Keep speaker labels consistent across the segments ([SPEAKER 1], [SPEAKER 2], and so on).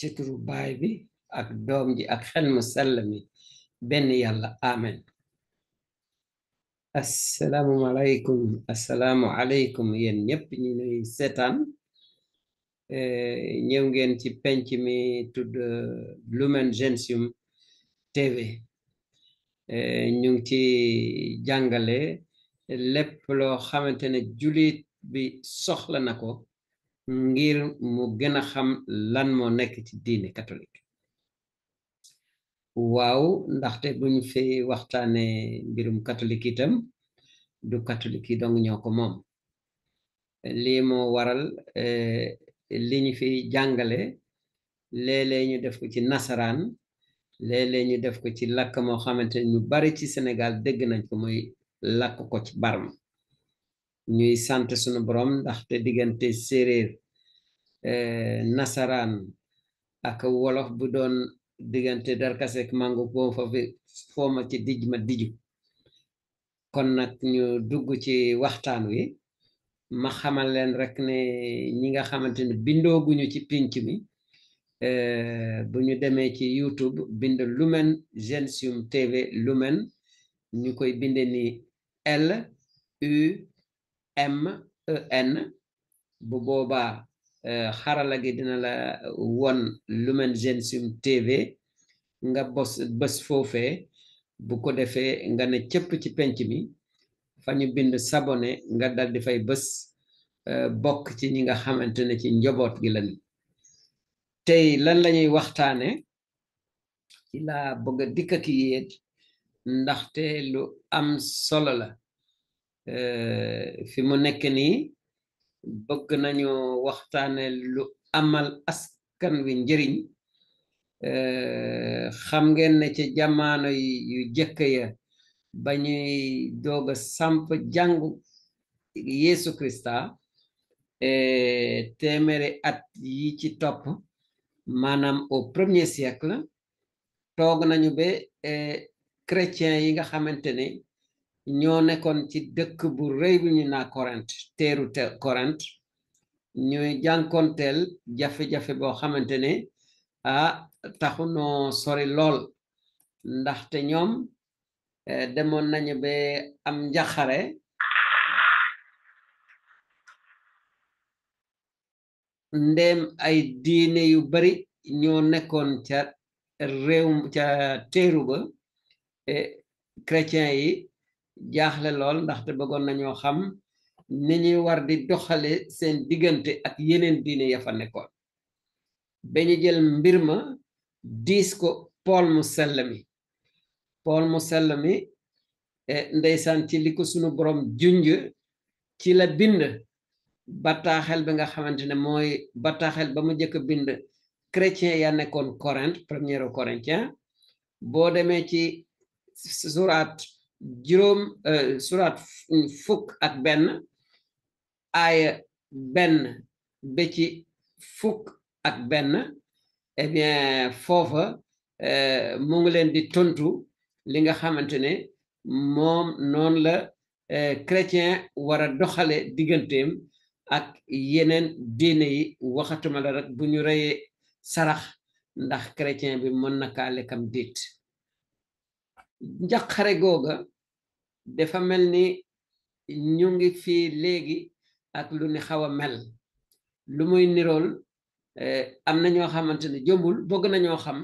[SPEAKER 1] ci turu baay bi ak doom ji ak xel mu sell mi benn yàlla amen assalaamu aleykum yéen ñëpp ñu nuy seetaan ñëw ngeen ci penc mi tudd Lumen Gentium TV ñu ngi ci jàngale lépp loo xamante ne jullit bi soxla na ko ngir mu gën a xam lan moo nekk ci diine catholique waaw ndaxte buñ fi waxtaane mbirum catholique itam du catholique yi dong ñoo ko moom lii moo waral li ñu fi jàngale léeg-léeg ñu def ko ci nasaraan léeg-léeg ñu def ko ci làkk moo xamante ne ñu bari ci Sénégal dégg nañ ko muy làkk ko ci barma ñuy sant sunu borom ndaxte diggante séeréer nasaraan ak wolof bu doon diggante darkasek mango boo fa fi fooma ci dij ma diju kon nag ñu dugg ci waxtaan wi ma xamal leen rek ne ñi nga xamante ne bindooguñu ci pinc mi bu ñu demee ci YouTube bind Lumen Gentium TV Lumen ñu koy binde ni LUMEN bu boobaa xarala gi dina la won Lumen Gentium TV nga bës foofee bu ko defee nga ne cëpp ci penc mi fa ñu bind s'abonner nga dal di fay bës bokk ci ñi nga xamante ne ci njaboot gi lañu tey lan lañuy waxtaane ci laa bëgg a dikk ak yéen ndaxte lu am solo la fi mu nekk nii bëgg nañu waxtaane lu amal askan wi njëriñ xam ngeen ne ci jamono yu jëkk ya ba ñuy doog a samp jàngu Yeesu Krista téeméeri at yi ci topp maanaam au premier siècle toog nañu ba chrétien yi nga xamante ne ñoo nekkoon ci dëkk bu rëy bi ñu naa Corinthe teeru Corinthe ñuy jànkoonteel jafe-jafe boo xamante ne taxu noo sori lool ndaxte ñoom demoon nañu ba am njaxare ndéem ay diine yu bari ñoo nekkoon ca réew ca teeru ba chrétien yi jaaxle lool ndaxte bëggoon nañoo xam ni ñuy war di doxale seen diggante ak yeneen diine ya fa nekkoon ba ñu jël mbir ma diis ko Paul mu sell mi ndeysaan ci li ko sunu borom junj ci la bind bataaxel bi nga xamante ne mooy bataaxel ba mu njëkk bind chrétien ya nekkoon Corinthe premier Corinthien boo demee ci suraat fukk ak benn aaya benn ba ci fukk ak benn eh bien foofa mu ngi leen di tontu li nga xamante ne moom noonu la chrétien war a doxale digganteem ak yeneen diine yi waxatuma la rek bu ñu reyee sarax ndax chrétien bi mën na kaa lekkam déet njaqare googa dafa mel ni ñu ngi fii léegi ak lu ni xaw a mel lu muy nirool am na ñoo xamante ne jombul bëgg nañoo xam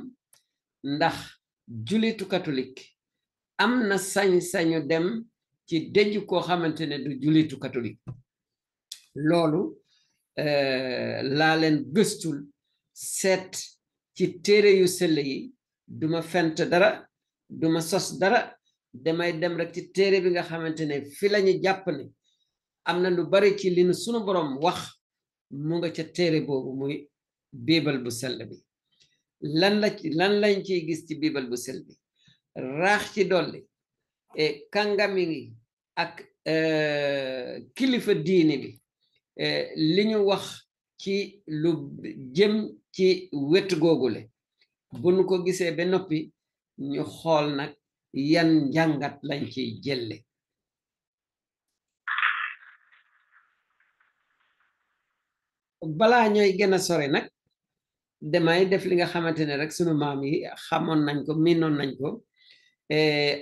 [SPEAKER 1] ndax julitu catholique am na sañ-sañu dem ci dëj koo xamante ne du julitu catholique loolu laa leen gëstul seet ci téere yu sell yi duma fent dara duma sos dara damay dem rek ci téere bi nga xamante ne fi lañu jàpp ne am na lu bari ci li nu sunu borom wax mu nga ca téere boobu muy biibal bu sell bi lan lañ ciy gis ci biibal bu sell bi raax ci dolli kàngami ngi ak kilifa diine bi li ñu wax ci lu jëm ci wet googule bu nu ko gisee ba noppi ñu xool nag yan njàngat lañ ciy jëlle balaa ñooy gën a sore nag damay def li nga xamante ne rek sunu maam yi xamoon nañ ko miinoon nañ ko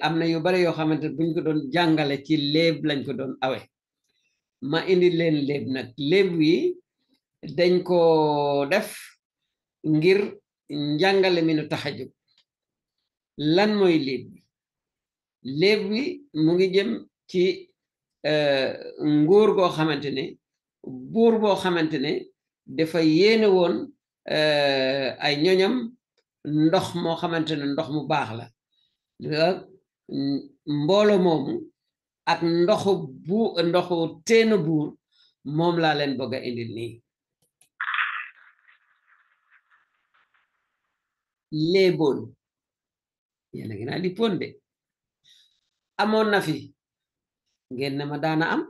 [SPEAKER 1] am na yu bari yoo xamante ne buñ ko doon jàngale ci léeb lañ ko doon awe ma indi leen léeb nag léeb wi dañ ko def ngir njàngale mi nu tax a jóg lan mooy léeb bi léeb wi mu ngi jëm ci nguur goo xamante ne buur boo xamante ne dafa yéene woon ay ñoñam ndox moo xamante ne ndox mu baax la mboolo moomu ak ndoxu teenu buur moom laa leen bëgg a indil nii léeboon yéena ngi naa lippoon de amoon na fi ngeen ne ma daana am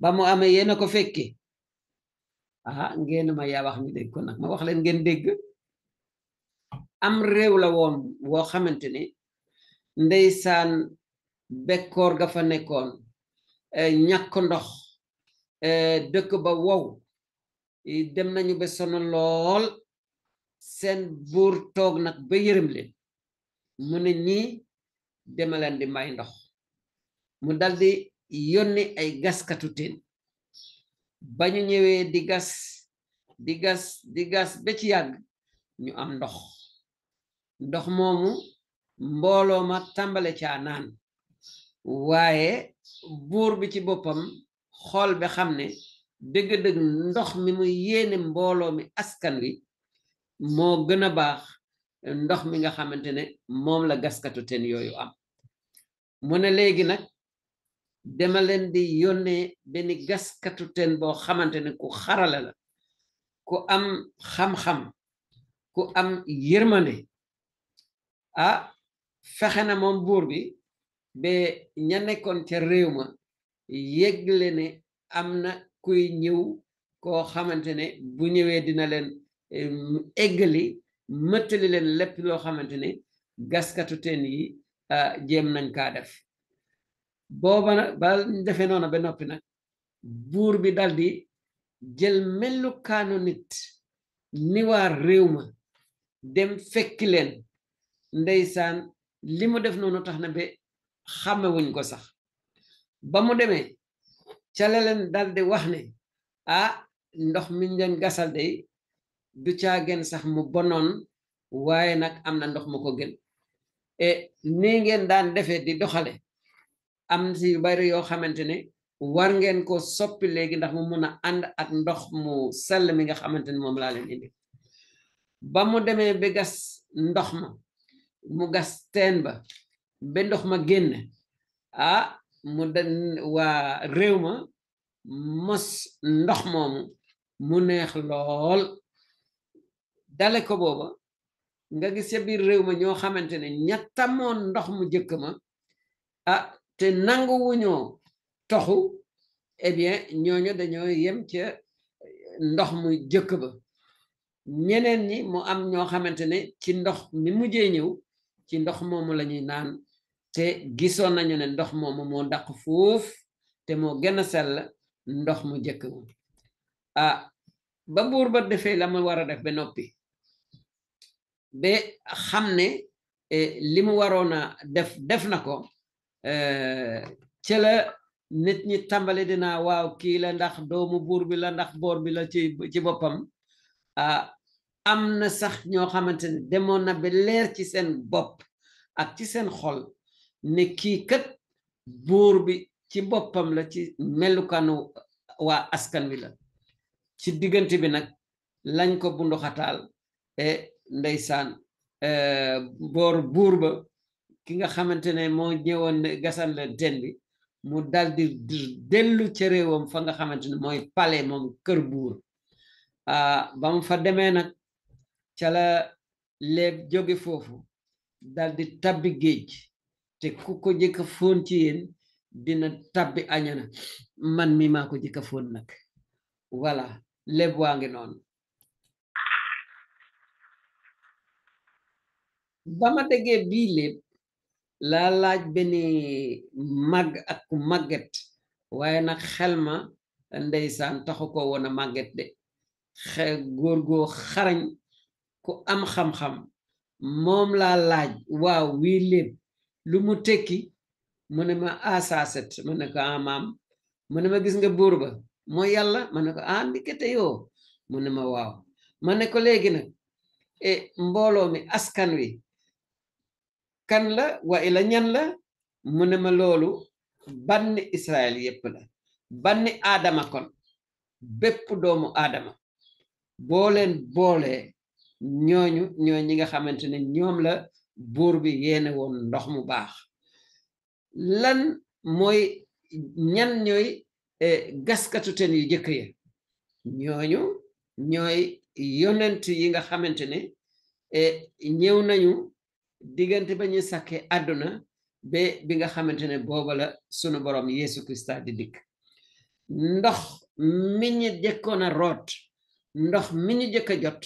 [SPEAKER 1] ba mu amee yéena ko fekke ngeen ma yaa wax ñu dégg ko nag ma wax leen ngeen dégg am réew la woon woo xamante ne ndeysaan bekkoor ga fa nekkoon ñàkk ndox dëkk ba wow dem nañu ba sonn lool seen buur toog nag ba yërëm leen mu ne ñii demaleen di may ndox mu daldi yónni ay gaskatu teen ba ñu ñëwee di gas ba ci yàgg ñu am ndox moomu mbooloo ma tàmbale caa naan waaye buur bi ci boppam xool ba xam ne dëgg-dëgg ndox mi mu yéene mbooloo mi askan wi moo gën a baax ndox mi nga xamante ne moom la gaskatu teen yooyu am mu ne léegi nag dama leen di yónnee benn gaskatu teen boo xamante ne ku xarala la ku am xam-xam ku am yërmande fexe na moom buur bi ba ña nekkoon ca réew ma yëgle ne am na kuy ñëw koo xamante ne bu ñëwee dina leen eggali mëttali leen lépp loo xamante ne gaskatu teen yi jéem nañ kaa def booba nag ba defee noonu ba noppi nag buur bi daldi jël melukaanu nit ni waa réew ma dem fekki leen ndeysaan li mu def noonu tax na ba xamewuñ ko sax ba mu demee ca la leen daldi wax ne ndox mi ngeen gasal de du caa gën sax mu bonoon waaye nag am na ndox mu ko gën nii ngeen daan defee di doxale am si yu bari yoo xamante ne war ngeen ko soppi léegi ndax mu mun a ànd ak ndox mu sell mi nga xamante ne moom laa leen indi ba mu demee ba gas ndox ma mu gas teen ba ndox ma génn mu den waa réew ma mos ndox moomu mu neex lool dale ko booba nga gis ca biir réew ma ñoo xamante ne ñettamoon ndox mu jëkk ma te nangu wuñoo toxu bien ñooñu dañoo yem ca ndox mu jëkk ba ñeneen ñi mu am ñoo xamante ne ci ndox mi mujjee ñëw ci ndox moomu la ñuy naan te gisoon nañu ne ndox moomu moo daq foofu te moo gën a sell ndox mu jëkk moom ba buur ba defee la mu war a def ba noppi ba xam ne li mu waroon a def na ko ci la nit ñi tàmbali dinaa waaw kii la ndax doomu buur bi la ndax boor bi la ci boppam am na sax ñoo xamante ne demoon na ba leer ci seen bopp ak ci seen xol ne kii kat buur bi ci boppam la ci melukanu waa askan wi la ci diggante bi nag lañ ko bunduxataal ndeysaan buur ba ki nga xamante ne moo ñëwoon gasal leen teen bi mu daldi dellu ca réewam fa nga xamante ne mooy palais moom kër buur ba mu fa demee nag ca la léeb jóge foofu daldi tabbi géej te ku ko jëkka foon ci yéen dina tabbi añana man mi maa ko jëkka foon nag voilà léeb waa ngi noonu ba ma déggee bii léeb laa laaj benn màgg ak ku màgget waaye nag xel ma ndeysaan taxu ko woon a màgget de góor goo xarañ ku am xam-xam moom laa laaj waaw wii léeb lu mu tekki mu ne ma asaaset ma ne ko maam mu ne ma gis nga buur ba mooy yàlla ma ne ko ndikete yoo mu ne ma waaw ma ne ko léegi nag mbooloo mi askan wi kan la wa ila ñan la mu ne ma loolu banni Israël yépp la banni aadama kon bépp doomu aadama boo leen boolee ñooñu ñi nga xamante ne ñoom la buur bi yéene woon ndox mu baax lan mooy ñan ñooy gaskatu teen yu jëkk ya ñooñu ñooy yonent yi nga xamante ne ñëw nañu diggante ba ñu sàkke àdduna ba bi nga xamante ne booba la sunu borom Yeesu Krista di dikk ndox mi ñu jëkkoon a root ndox mi ñu jëkk a jot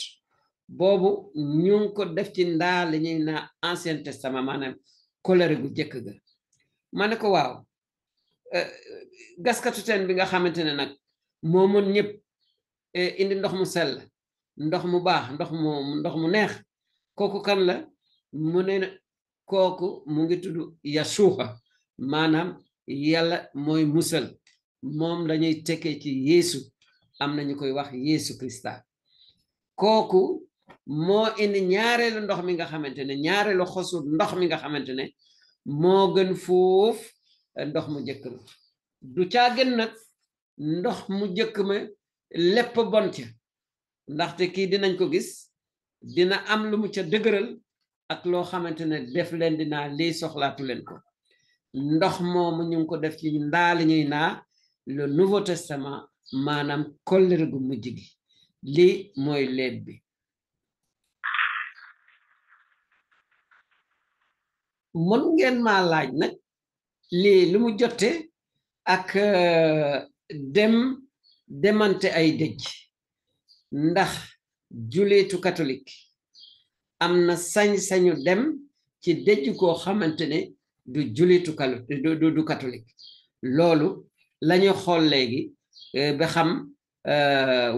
[SPEAKER 1] boobu ñu ngi ko def ci ndaa li ñuy naa Ancien Testament maanaam kóllëre gu jëkk ga ma ne ko waaw gaskatu teen bi nga xamante ne nag moo mën ñëpp indi ndox mu sell ndox mu baax ndox mu neex kooku kan la mu ne kooku mu ngi tudd Yasuuxa maanaam yàlla mooy musal moom lañuy tekkee ci Yeesu am nañu koy wax Yeesu Krista kooku moo indi ñaareelu ndox mi nga xamante ne ñaareelu xosu ndox mi nga xamante ne moo gën foofu ndox mu jëkk ma du caa gën nag ndox mu jëkk ma lépp bon ca ndaxte kii dinañ ko gis dina am lu mu ca dëgëral ak loo xamante ne def leen dinaa lii soxlaatu leen ko ndox moomu ñu ngi ko def ci ndaali ñuy naa le Nouveau Testament maanaam kóllëre gu mujj gi lii mooy léeb bi mën ngeen maa laaj nag lii lu mu jote ak demante ay dëj ndax julitu catholique am na sañ-sañu dem ci dëj koo xamante ne du julitu du catholique loolu lañu xool léegi ba xam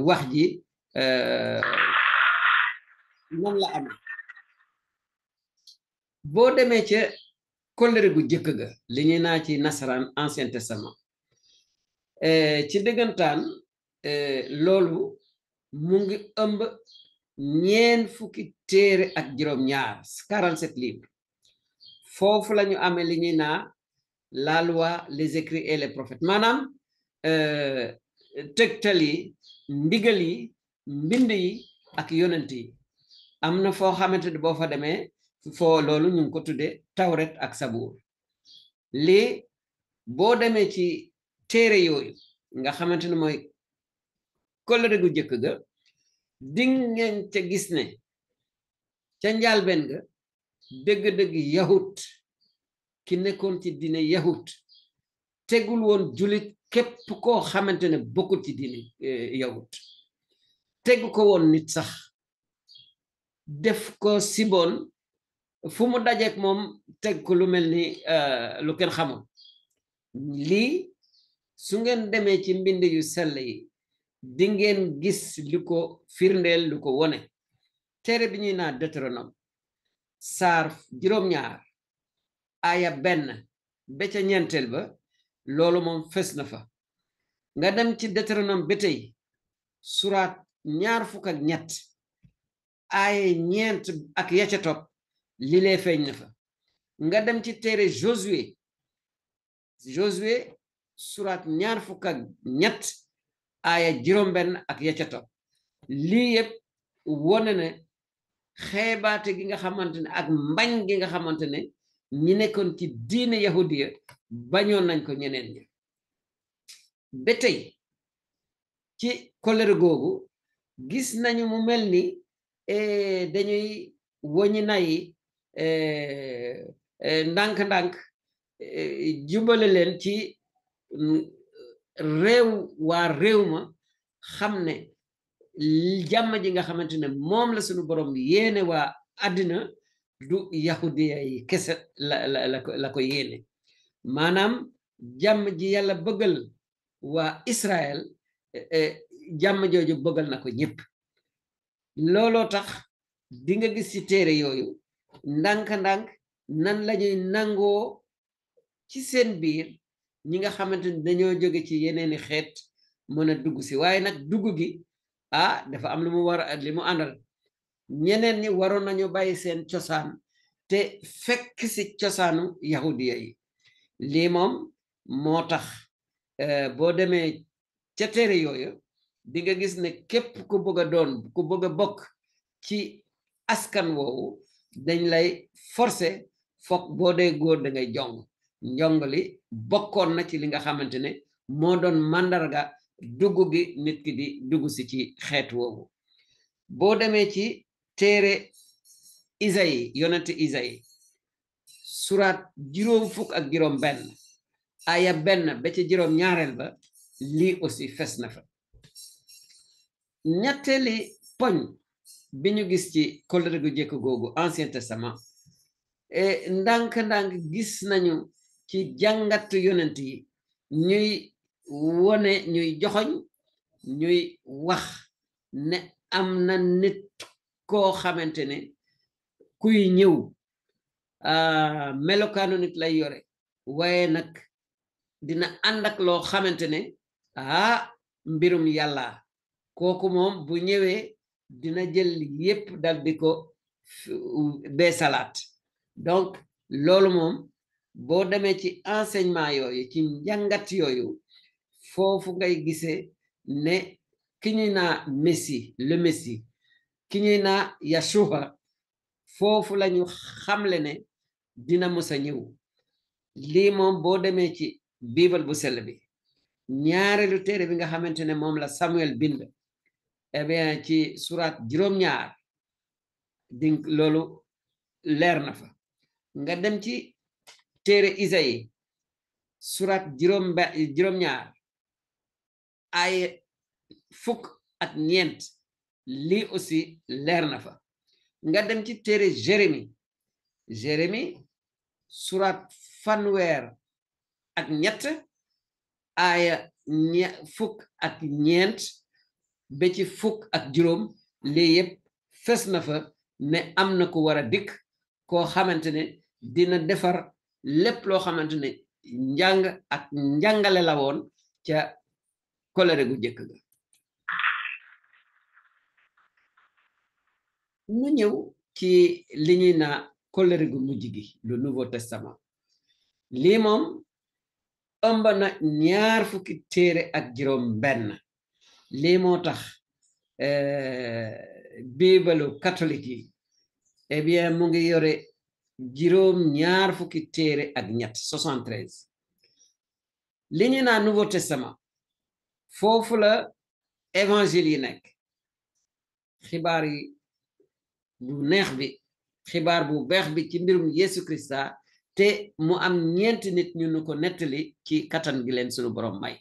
[SPEAKER 1] wax ji nan la amee boo demee ca kóllëre gu jëkk ga li ñuy naa ci nasaraan Ancien Testament ci dëggantaan loolu mu ngi ëmb 40 téere ak juróom-ñaar 47 livres foofu lañu amee li ñuy naa la loi les écrits et les prophètes maanaam tegtal yi ndigal yi mbind yi ak yonent yi am na foo xamante ne boo fa demee foo loolu ñu ngi ko tudde tawret ak sabuur lii boo demee ci téere yooyu nga xamante ne mooy kóllëre gu jëkk ga dingeen ca gis ne ca njaalbeen ga dëgg-dëgg yahut ki nekkoon ci diine yahut tegul woon julit képp koo xamante ne bokkul ci diine yahut tegu ko woon nit sax def ko siboon fu mu dajeek moom teg ko lu mel ni lu kenn xamul lii su ngeen demee ci mbind yu sell yi di ngeen gis lu ko firndeel lu ko wone téere bi ñuy naa Deutéronome saar 9 aya 1 ba ca 9 ba loolu moom fes na fa nga dem ci Deutéronome ba tey suraat 23 aya 9 ak ya ca topp li lee feeñ na fa nga dem ci téere Josué suraat 23 aya 1 ak ya ca topp lii yëpp wone ne xeebaate gi nga xamante ne ak mbañ gi nga xamante ne ñi nekkoon ci diine yahudiya bañoon nañ ko ñeneen ñi ba tey ci kóllëre googu gis nañu mu mel ni dañuy woñi nayi ndànk-ndànk jubale leen ci waa réew ma xam ne jàmm ji nga xamante ne moom la suñu borom yéene waa àddina du yahudiya yi kese la ko yéene maanaam jàmm ji yàlla bëggal waa Israël jàmm jooju bëggal na ko ñëpp looloo tax di nga gis ci téere yooyu ndànk-ndànk nan lañuy nangoo ci seen biir ñi nga xamante ni dañoo jóge ci yeneeni xeet mën a dugg si waaye nag dugg gi dafa am lu mu war li mu àndal ñeneen ñi waroon nañu bàyyi seen cosaan te fekk si cosaanu yahudiya yi lii moom moo tax boo demee ca téere yooyu di nga gis ne képp ku bëgg a doon ku bëgg a bokk ci askan woowu dañ lay forcer foog boo dee góor da ngay jong njong li bokkoon na ci li nga xamante ne moo doon màndarga dugg gi nit ki di dugg si ci xeet woowu boo demee ci téere Isayi yonent Isayi suraat juróom fukk ak juróom benn aya benn ba ci juróom ñaareel ba lii aussi fes na fa ñetteeli poñ bi ñu gis ci kóllëre gu jëkk googu Ancien Testament ndànk-ndànk gis nañu ci jàngat yonent yi ñuy wone ñuy joxoñ ñuy wax ne am na nit koo xamante ne kuy ñëw melokaanu nit lay yore waaye nag dina ànd ak loo xamante ne mbirum yàlla kooku moom bu ñëwee dina jël yépp dal di ko beesalaat donc loolu moom boo demee ci enseignement yooyu ci njàngat yooyu foofu ngay gisee ne ki ñuy naa Messie le Messie ki ñuy naa Yeshua foofu lañu xamle ne dina mës a ñëw lii moom boo demee ci bible bu sell bi ñaareelu téere bi nga xamante ne moom la Samuel bind bien ci surat juróom-ñaar di loolu leer na fa nga dem ci téere Isayi surat juróom-ñaar ay fukk ak ñeent lii aussi leer na fa nga dem ci téere Jérémi surat fanweer ak ñett aaya fukk ak ñeent ba ci fukk ak juróom lii yépp fes na fa ne am na ku war a dikk koo xamante ne dina defar lépp loo xamante ne njàng ak njàngale la woon ca kóllëre gu jëkk ga ñu ñëw ci li ñuy naa kóllëre gu mujj gi le Nouveau Testament lii moom ëmb na ñaar fukki téere ak juróom benn lii moo tax biibalu catholique yi bien mu ngi yore juróom ñaar fukki téere ak ñett 73 li ñu naa Nouveau Testament foofu la évangile yi nekk xibaar yi bu neex bi xibaar bu beex bi ci mbirum Yesu Krista te mu am ñeenti nit ñu nu ko nettali ci kattan gi leen sunu borom may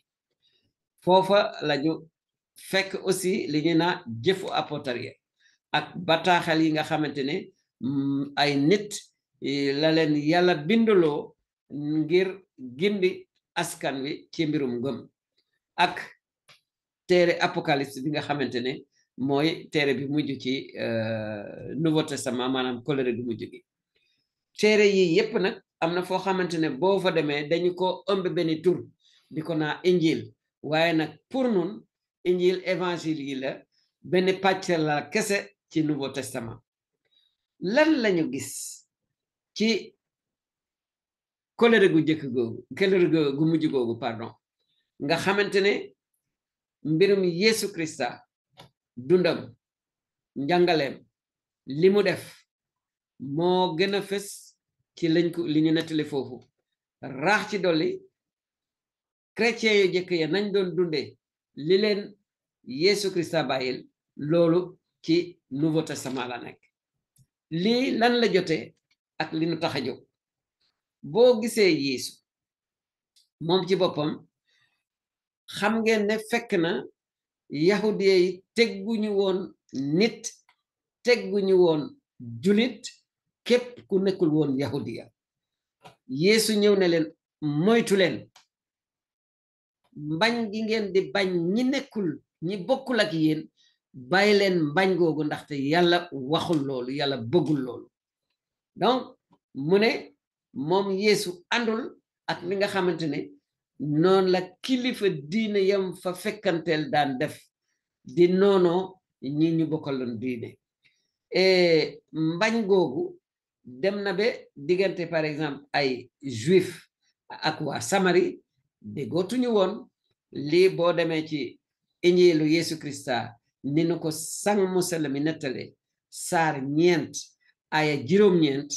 [SPEAKER 1] foofa lañu fekk aussi li ñu naa jëfu apôtre ak bataaxal yi nga xamante ne ay nit la leen yàlla binduloo ngir gindi askan wi ci mbirum ngëm ak téere apocalypse bi nga xamante ne mooy téere bi mujj ci Nouveau Testament maanaam kóllëre gu mujj gi téere yi yépp nag am na foo xamante ne boo fa demee dañu ko ëmb benn tur di ko naa injil waaye nag pour nun injil évangile yi la benn pàcc la kese ci Nouveau Testament lan lañu gis ci kóllëre gu jëkk googu kóllëre gu mujj googu pardon nga xamante ne mbirum Yesu Krista dundam njàngaleem li mu def moo gën a fës ci lañ ko li ñu nettali foofu raax ci dolli chrétien yu jëkk ya nañ doon dundee li leen Yesu Krista bàyyil loolu ci Nouveau Testament la nekk lii lan la jotee ak li nu tax a jóg boo gisee Yeesu moom ci boppam xam ngeen ne fekk na yahudiya yi tegguñu woon nit tegguñu woon julit képp ku nekkul woon yahudiya Yeesu ñëw ne leen moytu leen mbañ gi ngeen di bañ ñi nekkul ñi bokkul ak yéen bàyyi leen mbañ googu ndaxte yàlla waxul loolu yàlla bëggul loolu donc mu ne moom Yeesu àndul ak li nga xamante ne noonu la kilifa diine yam fa fekkanteel daan def di noonoo ñi ñu bokkaloon diine mbañ googu dem na ba diggante par exemple ay juif ak waa Samari déggootuñu woon lii boo demee ci injilu Yeesu Krista ni nu ko sang Musa mi nettale saar 9 aya 9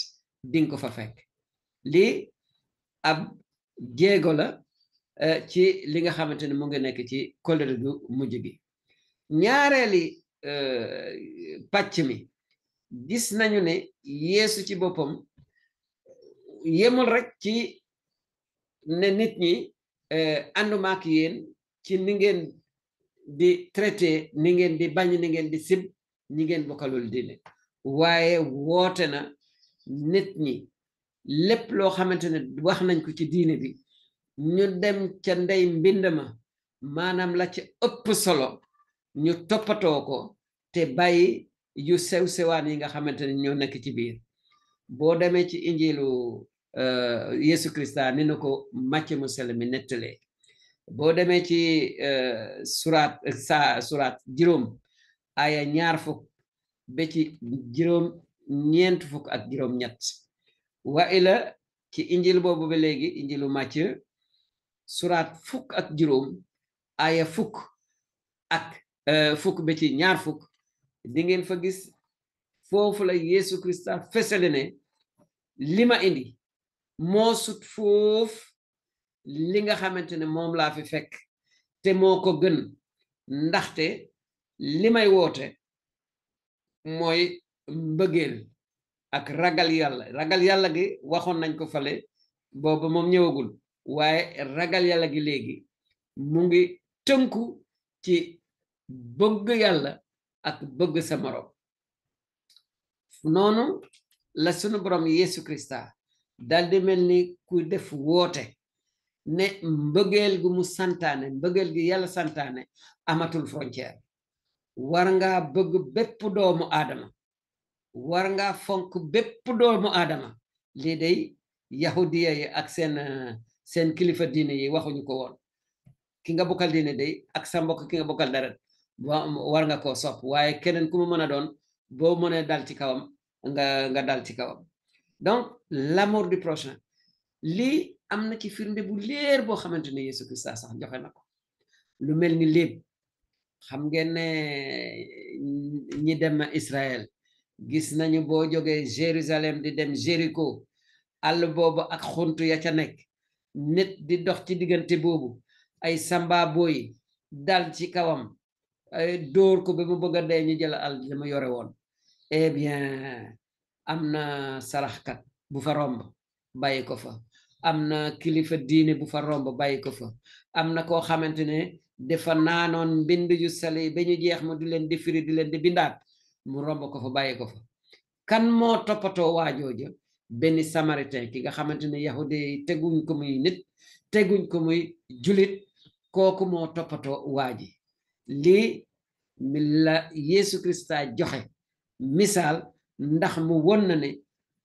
[SPEAKER 1] dinga ko fa fekk lii ab jéego la ci li nga xamante ne mu ngi nekk ci kóllëre gu mujj gi ñaareeli pàcc mi gis nañu ne Yeesu ci boppam yemul rek ci ne nit ñi ànduma ak yéen ci ni ngeen di traité ni ngeen di bañ ni ngeen di sib ñi ngeen bokkalul diine waaye woote na nit ñi lépp loo xamante ne wax nañ ko ci diine bi ñu dem ca ndey mbind ma maanaam la ca ëpp solo ñu toppatoo ko te bàyyi yu sew-sewaan yi nga xamante ne ñoo nekk ci biir boo demee ci injilu Yeesu Krista ni na ko Macce mu sell mi nettalee boo demee ci suraat 5 aya 20 ba ci 4 wa ila ci injil boobu ba léegi injilu Macce suraat 5 aya 10 ak 10 ba ci 20 di ngeen fa gis foofu la Yeesu Krista fesale ne li ma indi moo sut foofu li nga xamante ne moom laa fi fekk te moo ko gën ndaxte li may woote mooy mbëggeel ak ragal yàlla gi waxoon nañ ko fale boobu moom ñëwagul waaye ragal yàlla gi léegi mu ngi tënku ci bëgg yàlla ak bëgg sa morom noonu la sunu borom Yeesu Krista daldi mel ni ku def woote ne mbëggeel gu mu santaane mbëggeel gi yàlla santaane amatul frontière war nga bëgg bépp doomu aadama war nga fonk bépp doomu aadama lii day yahudiya yi ak seen kilifa diine yi waxuñu ko woon ki nga bokkal diine day ak sa mbokk ki nga bokkal deret war nga koo sopp waaye keneen ku mu mën a doon boo mënee dal ci kawam nga dal ci kawam donc l'amour du prochain lii am na ci firnde bu leer boo xamante ne Yeesu Krista sax joxe na ko lu mel ni léeb xam ngeen ne ñi dem Israël gis nañu boo jógee Jérusalem di dem Jéricho àll boobu ak xuntu ya ca nekk nit di dox ci diggante boobu ay samba boy dal ci kawam dóor ko ba mu bëgg a dee ñu jël àll dama yore woon eh bien am na saraxkat bu fa romb bàyyi ko fa am na kilifa diine bu fa romb bàyyi ko fa am na koo xamante ne dafa naanoon mbind yu sale ba ñu jeex ma du leen di firi di leen di bindaat mu romb ko fa bàyyi ko fa kan moo toppatoo waajooja benn samaritain ki nga xamante ne yahudi teguñ ko muy nit teguñ ko muy julit kooku moo toppatoo waaji lii la Yeesu Krista joxe misaal ndax mu won na ne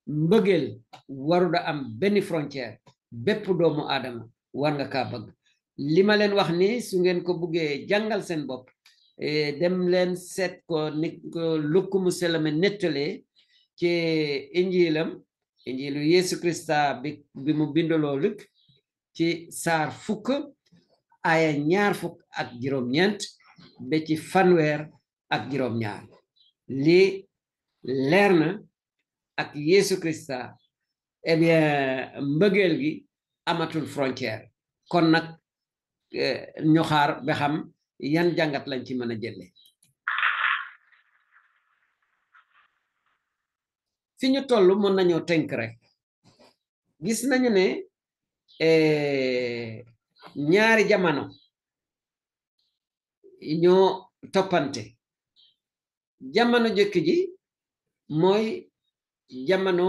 [SPEAKER 1] mbëggeel waruda am benn frontière bépp doomu aadama war nga kaa bëgg li ma leen wax ni su ngeen ko buggee jàngal seen bopp dem leen seet ko ni ko Lukk mu sell mi nettalee ci injilu Yeesu Krista bi mu bindaloo Lukk ci saar 10 aya 29 ba ci 32 lii leer na ak Yeesu Krista eh bien mbëggeel gi amatul frontière kon nag ñu xaar ba xam yan jàngat lañ ci mën a jëlee fi ñu toll mën nañoo tënk rek gis nañu ne ñaari jamono ñoo toppante jamono jëkk ji mooy jamono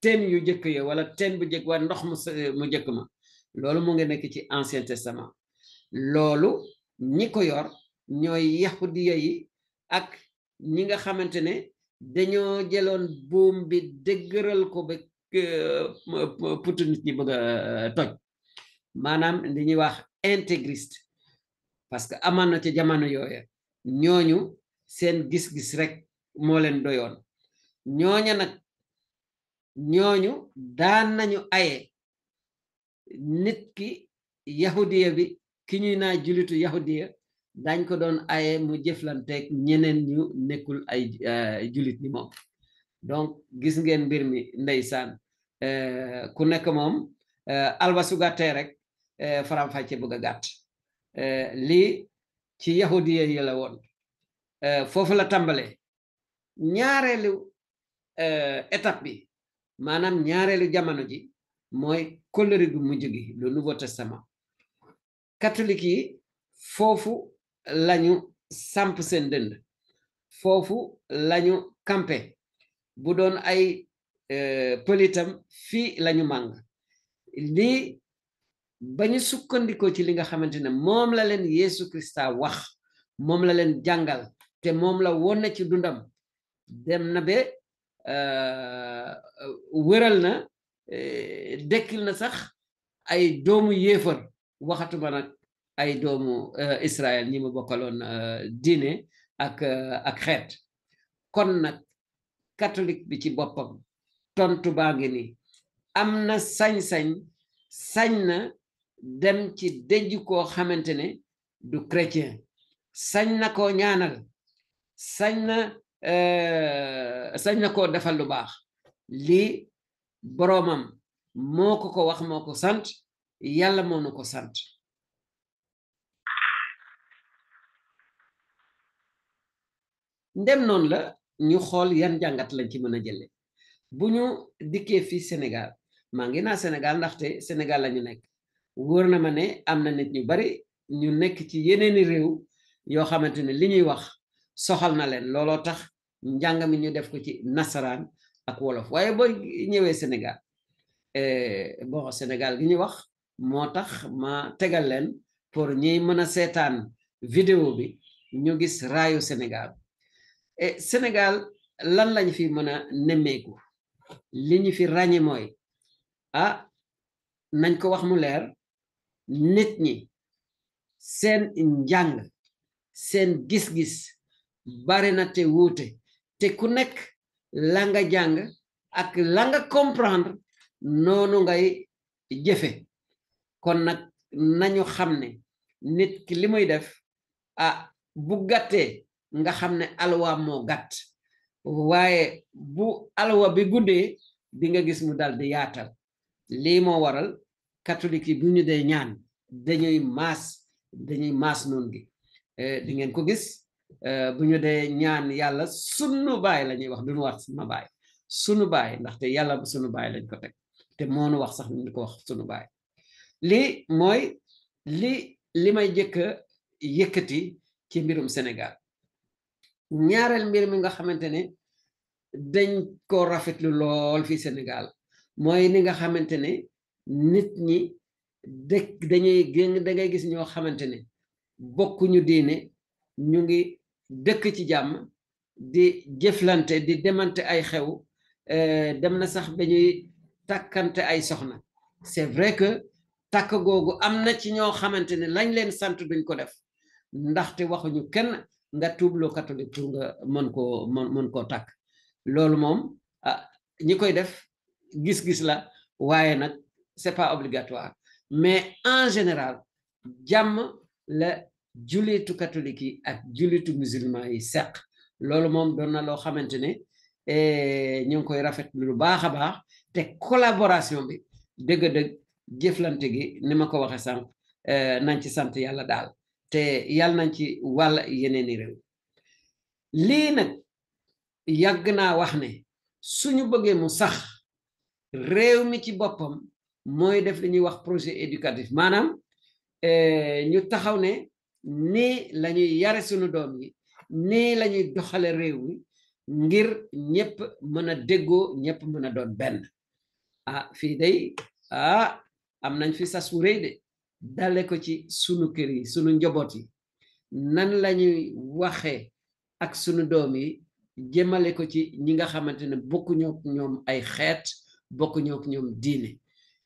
[SPEAKER 1] teen yu jëkk ya wala teen bu jëkk waa ndox mu jëkk ma loolu mu ngi nekk ci Ancien Testament loolu ñi ko yor ñooy yahudiya yi ak ñi nga xamante ne dañoo jëloon buum bi dëgëral ko ba putu nit ñi bëgg a toj maanaam li ñuy wax intégriste parce que amaan na ci jamono yooya ñooñu seen gis-gis rek moo leen doyoon ñooña nag ñooñu daan nañu aye nit ki yahudiya bi ki ñuy naa julitu yahudiya dañ ko doon aye mu jëflanteeg ñeneen ñu nekkul ay julit ni moom donc gis ngeen mbir mi ndeysaan ku nekk moom alba su gàttee rek faram-fàcce bëgg a gàtt lii ci yahudiya yi la woon foofu la tàmbalee ñaareelu étape bi maanaam ñaareelu jamono ji mooy kóllëre gu mujj gi le Nouveau Testament catholique yi foofu lañu samp seen dënd foofu lañu campé bu doon ay pëlitam fii lañu màng lii ba ñu sukkandikoo ci li nga xamante ne moom la leen Yeesu Krista wax moom la leen jàngal te moom la wone ci dundam dem na ba wëral na dekkil na sax ay doomu yéefar waxatuma nag ay doomu Israël ñi mu bokkaloon diine ak xeet kon nag catholique bi ci boppam tontu baa ngi ni am na sañ-sañ sañ na dem ci dëj koo xamante ne du chrétien sañ na koo ñaanal sañ na koo defal lu baax lii boroomam moo ko wax moo ko sant yàlla moo nu ko sant ndem noonu la ñu xool yan jàngat lañ ci mën a jële bu ñu dikkee fii Sénégal maa ngi naa Sénégal ndaxte Sénégal la ñu nekk wóor na ma ne am na nit ñu bari ñu nekk ci yeneeni réew yoo xamante ne li ñuy wax soxal na leen looloo tax njàng mi ñu def ko ci nasaraan ak wolof waaye boo ñëwee Sénégal bon Sénégal gi ñuy wax moo tax ma tegal leen pour ñi mën a seetaan vidéo bi ñu gis raayu Sénégal Sénégal lan lañ fi mën a nemmeeku li ñu fi ràññe mooy nañ ko wax mu leer nit ñi seen njàng seen gis-gis bari na te wuute te ku nekk la nga jàng ak la nga comprendre noonu ngay jëfe kon nag nañu xam ne nit ki li muy def bu gàttee nga xam ne alwa moo gàtt waaye bu alwa bi guddee di nga gis mu dal di yaatal lii moo waral catholique yi bu ñu dee ñaan dañuy maas noonu gi di ngeen ko gis bu ñu dee ñaan yàlla sunu baay la ñuy wax duñu wax sama baay sunu baay ndaxte yàlla sunu baay lañ ko teg te moonu wax sax ñu ko wax sunu baay lii mooy li may jëkk a yëkkati ci mbirum Sénégal ñaareel mbir mi nga xamante ne dañ ko rafetlu lool fi Sénégal mooy ni nga xamante ne nit ñi dangay gis ñoo xamante ne bokkuñu diine ñu ngi dëkk ci jàmm di jëflante di demante ay xew dem na sax ba ñuy takkante ay soxna c'est vrai que takk googu am na ci ñoo xamante ne lañ leen sant duñ ko def ndaxte waxuñu kenn nga tuubloo catholique pour nga mën koo takk loolu moom ñi koy def gis-gis la waaye nag c'est pas obligatoire mais en général jàmm la jullitu catholique yi ak jullitu musulman yi seq loolu moom doon na loo xamante ne ñu ngi koy rafet lu baax a baax te collaboration bi dëgg-dëgg jëflante gi ni ma ko waxe sànq nañ ci sant yàlla daal te yàlla nañ ci wàll yeneeni réew lii nag yàgg naa wax ne suñu bëggee mu sax réew mi ci boppam mooy def li ñuy wax projet éducatif maanaam ñu taxaw ne nii lañuy yare suñu doom yi nii lañuy doxale réew mi ngir ñëpp mën a déggoo ñëpp mën a doon benn fii day am nañ fi sas wu rëy de dale ko ci sunu kër yi sunu njaboot yi nan lañuy waxe ak sunu doom yi jëmale ko ci ñi nga xamante ne bokkuñoo ñoom ay xeet bokkuñoo ñoom diine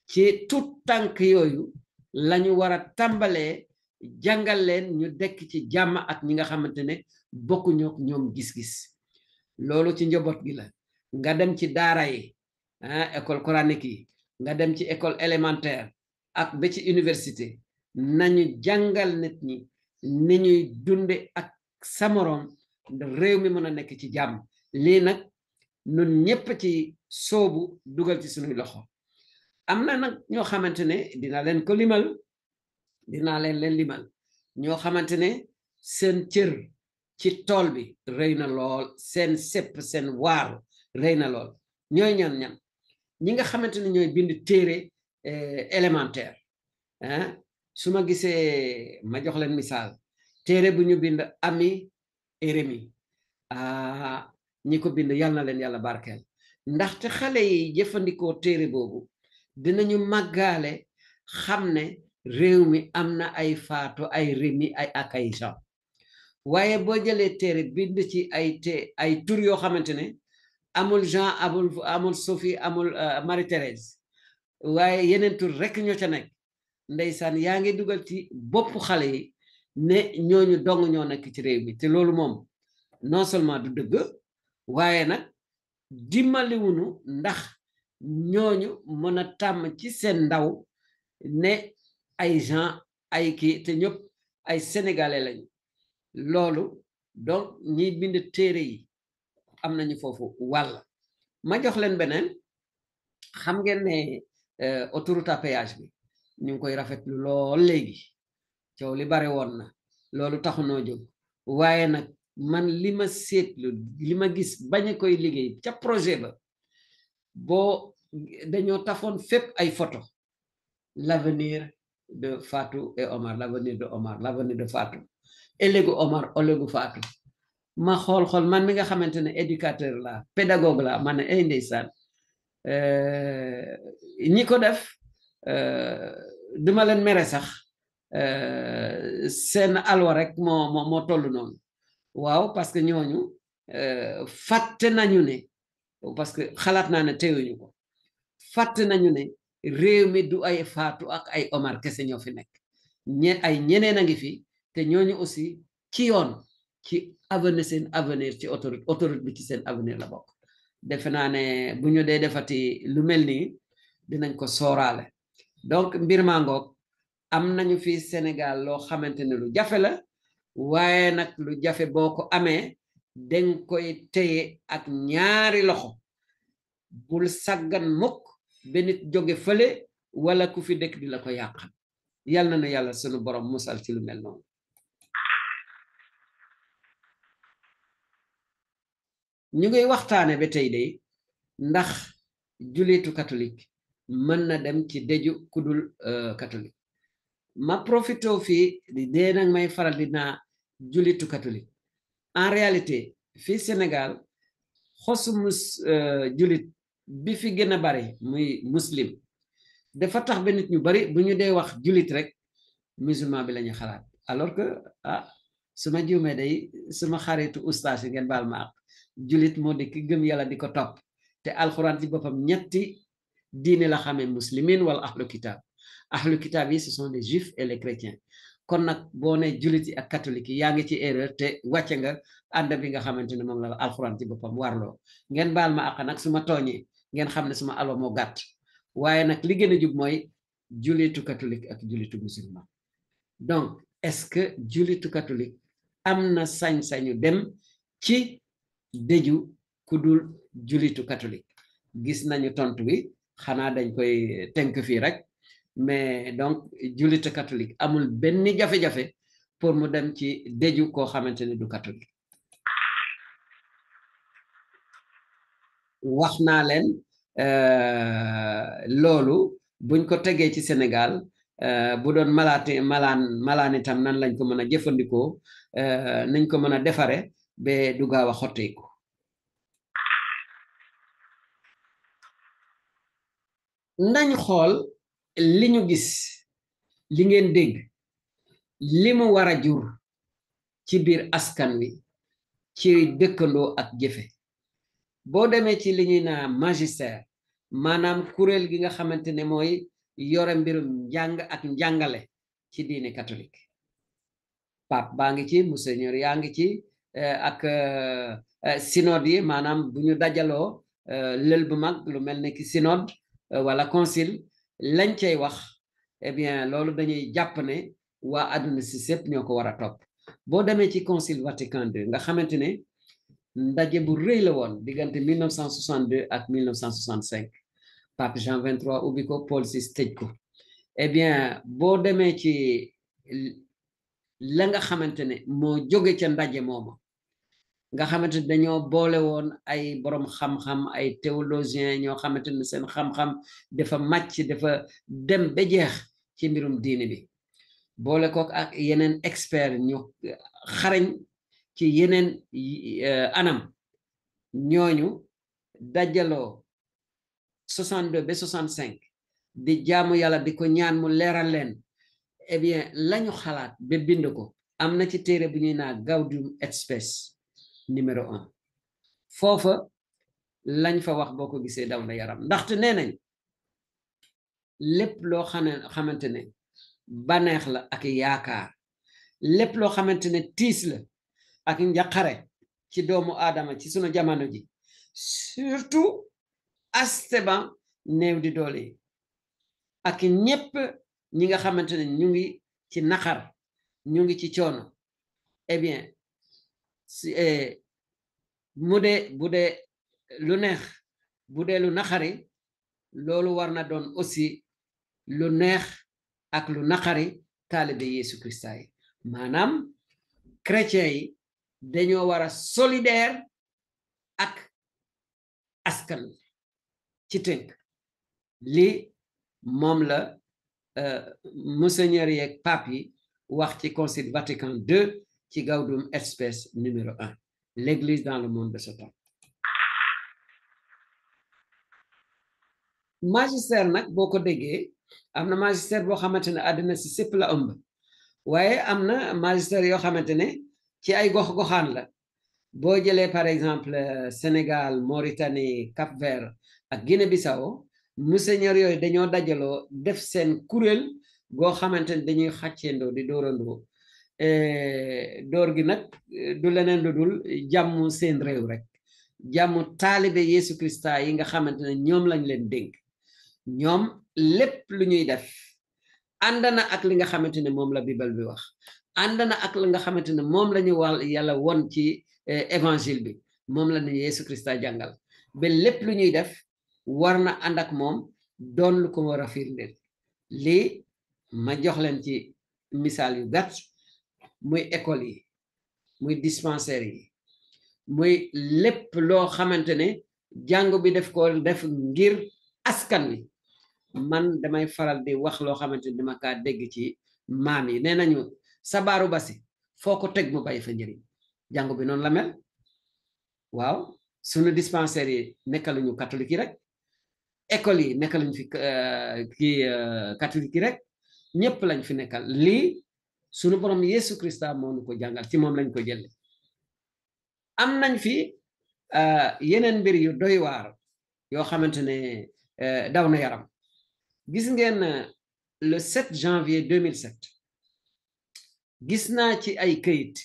[SPEAKER 1] ci tout tànk yooyu lañu war a tàmbalee jàngal leen ñu dekk ci jàmm ak ñi nga xamante ne bokkuñoo ñoom gis-gis loolu ci njaboot gi la nga dem ci daara yi école coranique yi nga dem ci école élémentaire ak ba ci université nañu jàngal nit ñi ni ñuy dunde ak sa moroom réew mi mën a nekk ci jàmm lii nag nun ñépp ci soobu dugal ci suñuy loxo am na nag ñoo xamante ne dinaa leen limal ñoo xamante ne seen cër ci tool bi rëy na lool seen sepp seen waaru rëy na lool ñooy ñan ñi nga xamante ne ñooy bind téere élémentaire su ma gisee ma jox leen misaal téere bu ñu bind Ami et Rémi ñi ko bind yal na leen yàlla barkeel ndaxte xale yi jëfandikoo téere boobu dinañu màggaale xam ne réew mi am na ay Fatou ay Rémi ay ak ay Jean waaye boo jëlee téere bind ci ay tur yoo xamante ne amul Jean amul Sophie amul Marie-Thérèse waaye yeneen tur rekk ñoo ca nekk ndeysaan yaa ngi dugal ci boppu xale yi ne ñooñu dong ñoo nekk ci réew mi te loolu moom non seulement du dëgg waaye nag dimbaliwunu ndax ñooñu mën a tàmm ci seen ndaw ne ay gens ay kii te ñëpp ay sénégalais lañu loolu donc ñiy bind téere yi am nañu foofu wàll ma jox leen beneen xam ngeen ne autoroute à péage bi ñu ngi koy rafetlu lool léegi coow li bare woon na loolu taxunoo jóg waaye nag man li ma seetlu li ma gis bañ a koy liggéey ca projet ba boo dañoo tafoon fépp ay photo l'avenir de Fatou et Omar l'avenir de Omar l'avenir de Fatou ëllëgu Omar ëllëgu Fatou ma xool man mi nga xamante ne éducateur la pédagogue la ma ne ay ndeysaan ñi ko def duma leen mere sax seen alwa rek moo toll noonu waaw parce que ñooñu fàtte nañu ne parce que xalaat naa ne teewuñu ko fàtte nañu ne réew mi du ay Fatou ak ay Omar kese ñoo fi nekk ay ñeneen a ngi fi te ñooñu aussi ci yoon ci avenir seen avenir ci autoroute bi ci seen avenir la bokk defe naa ne bu ñu dee defati lu mel nii dinañ ko sooraale donc mbir maa ngoog am nañu fi Sénégal loo xamante ne lu jafe la waaye nag lu jafe boo ko amee dañ koy téye ak ñaari loxo bul saggan mukk ba nit jóge fële wala ku fi dëkk di la ko yàqal yal na yàlla sunu borom musal ci lu mel noonu ñu ngi waxtaane ba tey de ndax julitu catholique mën na dem ci deju kudul catholique ma profito fii dee nag may faral dinaa julitu catholique en réalité fii Sénégal xosu julit bi fi gën a bari muy muslim dafa tax ba nit ñu bari bu ñu dee wax julit rek musulman bi lañu xalaat alors que suma juumee day suma xaritu ustaas yi ngeen baal ma ak julit moo di ki gëm yàlla di ko topp te alxuraan ci boppam ñetti diine la xamee muslimin wala ahlu kitab yi ce sont les juifs et les chrétiens kon nag boo ne julit yi ak catholique yi yaa ngi ci erreur te wàcce nga ànd bi nga xamante ne moom la alxuraan ci boppam warloo ngeen baal ma ak nag suma tooñee ngeen xam ne suma alwa moo gàtt waaye nag li gën a jub mooy julitu catholique ak julitu musulman donc est-ce que julitu catholique am na sañ-sañu dem ci dëju ku dul julitu catholique gis nañu tontu bi xanaa dañ koy tënk fii rek mais donc julitu catholique amul benn jafe-jafe pour mu dem ci dëju koo xamante ne du catholique wax naa leen loolu buñ ko tegee ci Sénégal bu doon malaan itam nan lañ ko mën a jëfandikoo nañ ko mën a defare ba du gaaw a xotteeku nañ xool li ñu gis li ngeen dégg li mu war a jur ci biir askan wi ci dëkkandoo ak jëfe boo demee ci li ñuy naa magistère maanaam kuréel gi nga xamante ne mooy yore mbirum njàng ak njàngale ci diine catholique pape baa ngi ci monseigneur yaa ngi ci ak synode yi maanaam bu ñu dajaloo lël bu mag lu mel ne ki synode wala concile lañ cay wax eh bien loolu dañuy jàpp ne waa àdduna si sépp ñoo ko war a topp boo demee ci concile Vatican II nga xamante ne ndaje bu rëy la woon diggante 1962 ak 1965 pape Jean 23 ubbi ko Paul VI tëj ko eh bien boo demee ci la nga xamante ne moo jóge ca ndaje moomu nga xamante ne dañoo boole woon ay borom xam-xam ay théologiens ñoo xamante ne seen xam-xam dafa màcc dafa dem ba jeex ci mbirum diine bi boole kook ak yeneen expert ñu xarañ ci yeneen anam ñooñu dajaloo 62 ba 65 di jaamu yàlla di ko ñaan mu leeral leen eh bien lañu xalaat ba bind ko am na ci téere bu ñuy naa Gaudium et Spes numéro 1 foofa lañ fa wax boo ko gisee daw na yaram ndaxte nee nañ lépp loo xamante ne baneex la ak yaakaar lépp loo xamante ne tiis la ak njaqare ci doomu aadama ci sunu jamono ji surtout asteban néew di doole yi ak ñépp ñi nga xamante ne ñu ngi ci naqar ñu ngi ci coono eh bien bu dee lu neex bu dee lu naqari loolu war na doon aussi lu neex ak lu naqari taalibe Yeesu Krista yi maanaam chrétien yi dañoo war a solidaire ak askan ci tënk li moom la monseigneur yeeg pape yi wax ci concile Vatican II ci Gaudium et Spes numéro 1 l'église dans le monde de ce temps magistère nag boo ko déggee am na magistère boo xamante ne àddina si sépp la ëmb waaye am na magistère yoo xamante ne ci ay gox-goxaan la boo jëlee par exemple Sénégal Mauritanie Cap-Vert ak Guinée-Bissau monseigneur yooyu dañoo dajaloo def seen kuréel goo xamante ne dañuy xàcceendoo di dóorandoo door gi nag du leneen lu dul jàmm seen réew rek jàmm taalibe Yeesu Krista yi nga xamante ne ñoom lañ leen dénk ñoom lépp lu ñuy def ànd na ak li nga xamante ne moom la Bible bi wax ànd na ak li nga xamante ne moom la ñu wàll yàlla won ci évangile bi moom la ñu Yeesu Krista jàngal ba lépp lu ñuy def war na ànd ak moom doon lu ko war a firndeel lii ma jox leen ci misaal yu gàtt muy école yi muy dispensaire yi muy lépp loo xamante ne jàng bi def ko def ngir askan wi man damay faral di wax loo xamante ne dama kaa dégg ci maam yi nee nañu sabaaru basi foo ko teg mu bàyyi fa njëriñ jàng bi noonu la mel waaw sunu dispensaire yi nekkaluñu catholique yi rek école yi nekkaluñu fi kii catholique yi rek ñëpp lañ fi nekkal lii sunu borom Yeesu Krista moo nu ko jàngal ci moom lañ ko jële am nañ fi yeneen mbir yu doy waar yoo xamante ne daw na yaram gis ngeen le 7 janvier 2007 gis naa ci ay këyit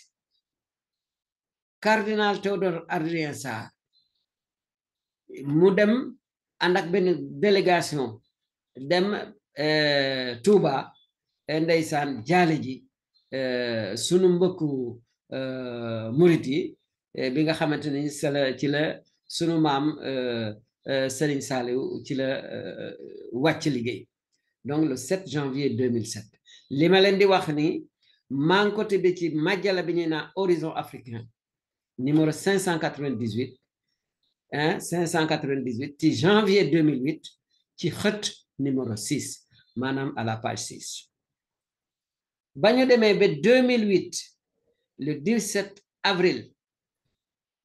[SPEAKER 1] cardinal Théodore Adrien Sarr mu dem ànd ak benn délégation dem Touba ndeysaan jaale ji sunu mbokku murit yi bi nga xamante ni ci la sunu maam Serigne Saliou ci la wàcc liggéey donc le 7 janvier 2007 li ma leen di wax ni maa ngi ko tëddee ci majala bi ñuy naan Horizon Africain numéro 598 598 ci janvier 2008 ci xët numéro 6 maanaam à la page 6 ba ñu demee ba 2008 le 17 avril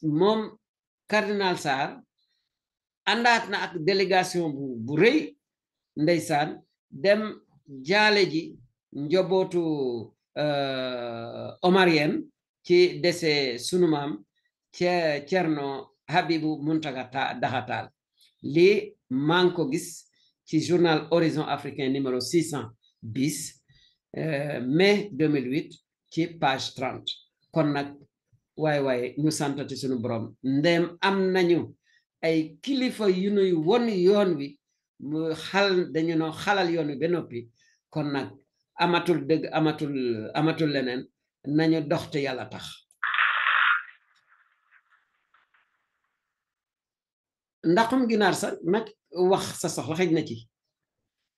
[SPEAKER 1] moom cardinal Sarr àndaat na ak délégation bu rëy ndeysaan dem jaale ji njobootu omarien ci dese sunu maam Cerno Habibu Muntaga Daha lii maa ngi ko gis ci journal Horizon Africain numéro 600 bis mai 2008 ci page 30 kon nag waaye ñu santati sunu borom ndem am nañu ay kilifa yu nuy won yoon wi mu dañu noo xalal yoon wi ba noppi kon nag amatul dëgg amatul leneen nañu doxte yàlla tax ndaxum ginaar sax nag wax sa soxla xëj na ci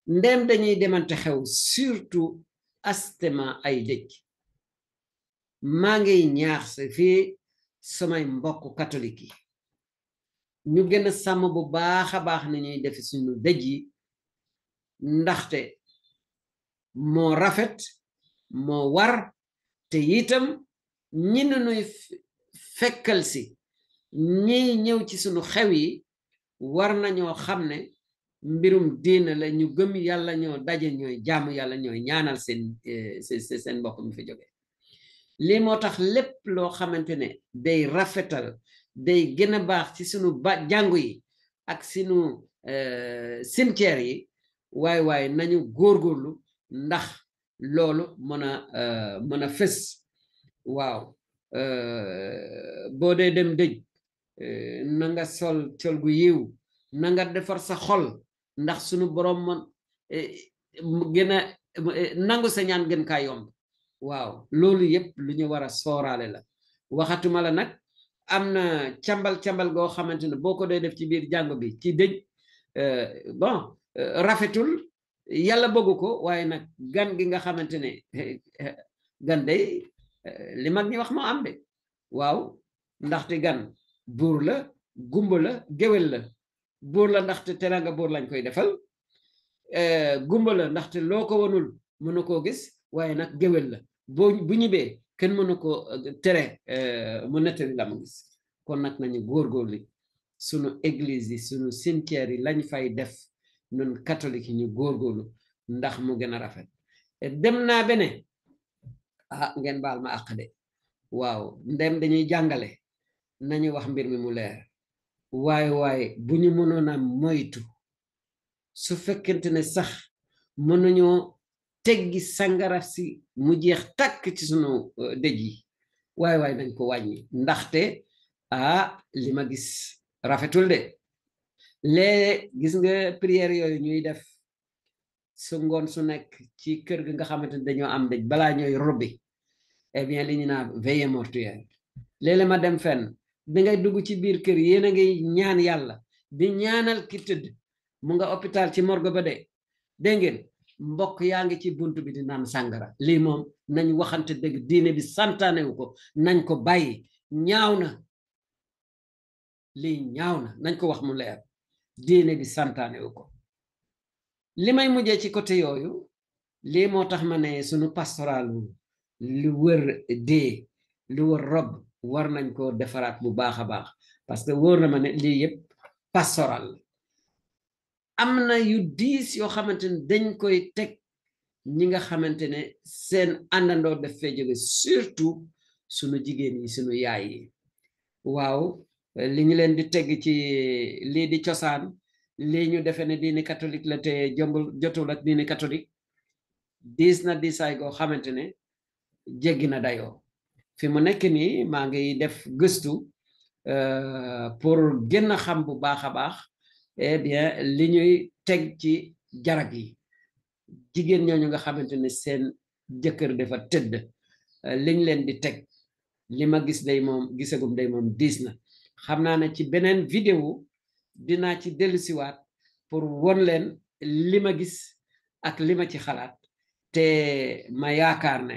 [SPEAKER 1] ndem dañuy demante xew surtout astema ay dëj maa ngi ñaax sa fii samay mbokk catholique yi ñu gën a sàmm bu baax a baax ni ñuy def suñu dëj yi ndaxte moo rafet moo war te itam ñi nuy fekkal si ñi ñëw ci suñu xew yi war nañoo xam ne mbirum diina la ñu gëm yàlla ñoo daje ñooy jaamu yàlla ñooy ñaanal seen mbokk mi fi jóge lii moo tax lépp loo xamante ne day rafetal day gën a baax ci sunu jàngu yi ak sunu cimetière yi waaye nañu góorgóorlu ndax loolu mën a fës waaw boo dee dem dëj na nga sol col gu yiw na nga defar sa xol ndax sunu borom gën a nangu sa ñaan gën kaa yomb waaw loolu yëpp lu ñu war a sooraale la waxatuma la nag am na cambal goo xamante ne boo ko dee def ci biir jàngu bi ci dëj bon rafetul yàlla bëggu ko waaye nag gan gi nga xamante ne gan day li mag ñi wax moo am de waaw ndaxte gan buur la gumba la géwél la buur la ndaxte teranga buur lañ koy defal gumba la ndaxte loo ko wanul mënu koo gis waaye nag géwél la bu ñibbee kenn mënu ko tere mu nettali la mu gis kon nag nañu góorgóorlu sunu église yi sunu cimetière yi lañ fay def ñun catholique yi ñu góorgóorlu ndax mu gën a rafet dem naa bene ngeen baal ma àq de waaw ndem dañuy jàngale nañu wax mbir mi mu leer waaye bu ñu mënoon a moytu su fekkente ne sax mënuñoo teggi sangara si mu jeex takk ci sunu dëj yi waaye nañ ko wàññi ndaxte li ma gis rafetul de lee gis nga prière yooyu ñuy def su ngoon su nekk ci kër gi nga xamante ne dañoo am dëj balaa ñooy robbi eh bien li ñu naan veillée mortuaire léeg-léeg ma dem fenn bi ngay dugg ci biir kër yéen a ngi ñaan yàlla di ñaanal ki tëdd mu nga hôpital ci morgue ba de dégg ngeen mbokk yaa ngi ci buntu bi di naan sàngara lii moom nañ waxante dëgg diine bi santaanewu ko nañ ko bàyyi ñaaw na lii ñaaw na nañ ko wax mu leer diine bi santaanewu ko li may mujjee ci côté yooyu lii moo tax ma ne sunu pastoralu lu wër dee lu wër rob war nañ ko defaraat bu baax a baax parce que wóor na ma ne lii yëpp pastoral am na yu diis yoo xamante ne dañ koy teg ñi nga xamante ne seen àndandoo def fee jóge surtout sunu jigéen yi sunu yaay yi waaw li ñu leen di teg ci lii di cosaan lii ñu defe ne diini catholique la te jotul ak diini catholique diis na diisaay goo xamante ne jéggi na dayoo fi mu nekk nii maa ngi def gëstu pour gën a xam bu baax a baax eh bien li ñuy teg ci jarag yi jigéen ñooñu nga xamante ne seen jëkkër dafa tëdd liñ leen di teg li ma gis day moom gisagum day moom diis na xam naa ne ci beneen vidéo dinaa ci dellusiwaat pour won leen li ma gis ak li ma ci xalaat te ma yaakaar ne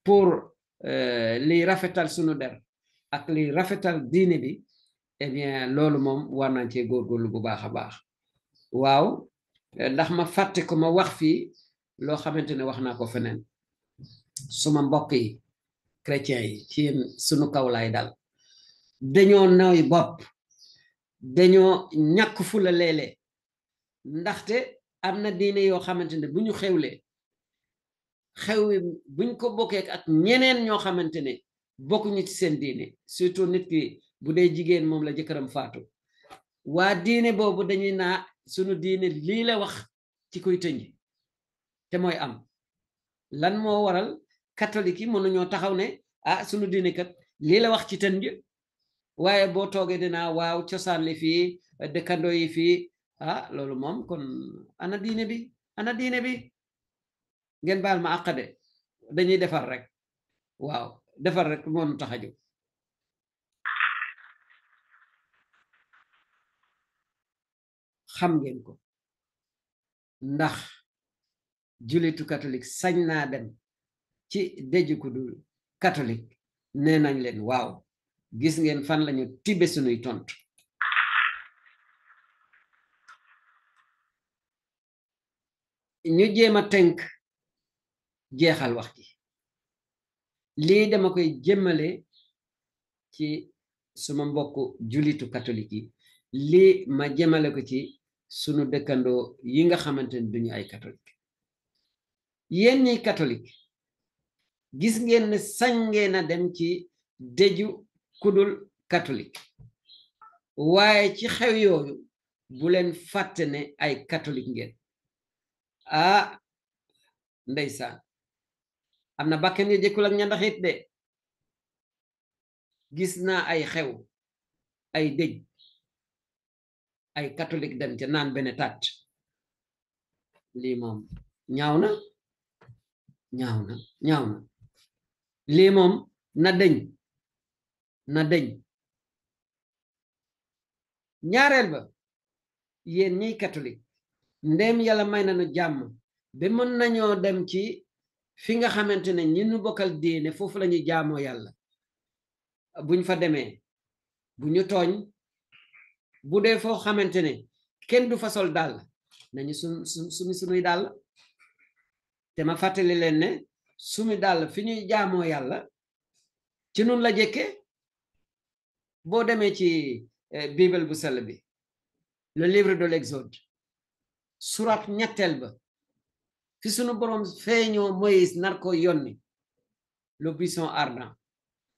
[SPEAKER 1] pour liy rafetal sunu der ak liy rafetal diine bi eh bien loolu moom war nañ cee góorgóorlu bu baax a baax waaw ndax ma fàtte ko ma wax fii loo xamante ne wax naa ko feneen suma mbokk yi chrétien yi ci yéen sunu kaw laay dal dañoo nooy bopp dañoo ñàkk fu la léeg-léeg ndaxte am na diine yoo xamante ne bu ñu xewlee xew wi buñ ko bokkee ak ñeneen ñoo xamante ne bokkuñu ci seen diine surtout nit ki bu dee jigéen moom la jëkkëram faatu waa diine boobu dañuy naa sunu diine lii la wax ci kuy tënj te mooy am lan moo waral catholique yi mënuñoo taxaw ne ah sunu diine kat lii la wax ci tënj waaye boo toogee dinaa waaw cosaan li fii dëkkandoo yi fii ah loolu moom kon ana diine bi ngeen baal ma àqade dañuy defar rek waaw defar rek moom tax a jóg xam ngeen ko ndax julitu catholique sañ naa dem ci dëju ku dul catholique nee nañ leen waaw gis ngeen fan lañu tibe sunuy tontu ñu jéem a tënk jeexal wax ji lii dama koy jëmmale ci suma mbokk julitu catholique yi lii ma jëmale ko ci sunu dëkkandoo yi nga xamante ne duñu ay catholique yéen ñi catholique gis ngeen ne sañ ngeen a dem ci dëju kudul catholique waaye ci xew yooyu bu leen fàtte ne ay catholique ngeen ah ndeysaan am na bakken yi jëkkul ak ñandaxit de gis naa ay xew ay dëj ay catholique dem ca naan benn tat lii moom ñaaw na lii moom na dëñ ñaareel ba yéen ñiy catholique ndéem yàlla may nañu jàmm ba mën nañoo dem ci fi nga xamante ne ñi ñu bokkal diine foofu la ñuy jaamoo yàlla buñ fa demee bu ñu tooñ bu dee foo xamante ne kenn du fa sol dàll nañu sunuy dàll te ma fàttali leen ne sumi dàll fi ñuy jaamoo yàlla ci nun la jëkke boo demee ci bible bu sell bi le livre de l'Exode surat ñetteel ba fi sunu boroom feeñoo Moïse nar ko yonni le buisson ardent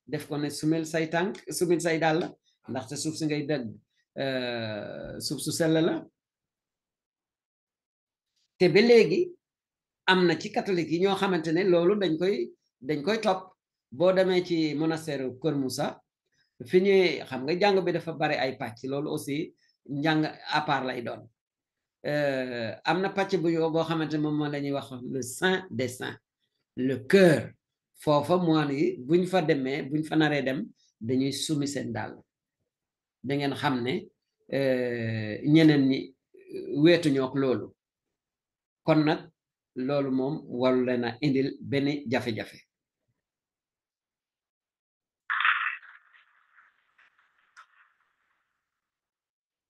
[SPEAKER 1] def ko ne sumil say tànk sumil say dàll ndaxte suuf si ngay dëgg suuf su sell la te ba léegi am na ci catholique yi ñoo xamante ne loolu dañ koy topp boo demee ci monastère Kër Moussa fi ñuy xam nga jàng bi dafa bare ay pàcc loolu aussi njàng à part lay doon am na pàcc boo xamante ne moom la ñuy wax le saint des saints le cœur foofa moine yi buñ fa demee buñ fa naree dem dañuy sumi seen dàll da ngeen xam ne ñeneen ñi weetuñoo ak loolu kon nag loolu moom waru leen a indil benn jafe-jafe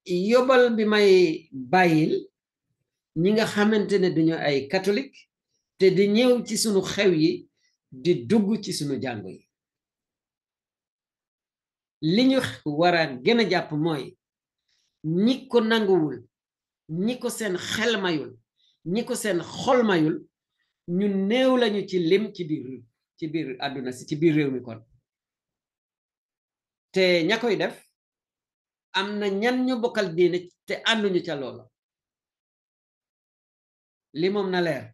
[SPEAKER 1] yóbbal bi may bàyyil ñi nga xamante ne duñu ay catholique te di ñëw ci sunu xew yi di dugg ci sunu jàngu yi li ñu war a gën a jàpp mooy ñi ko nanguwul ñi ko seen xel mayul ñi ko seen xol mayul ñu néew lañu ci lim ci biir àdduna si ci biir réew mi kon te ña koy def am na ñan ñu bokkal diine te ànduñu ca loolu li moom na leer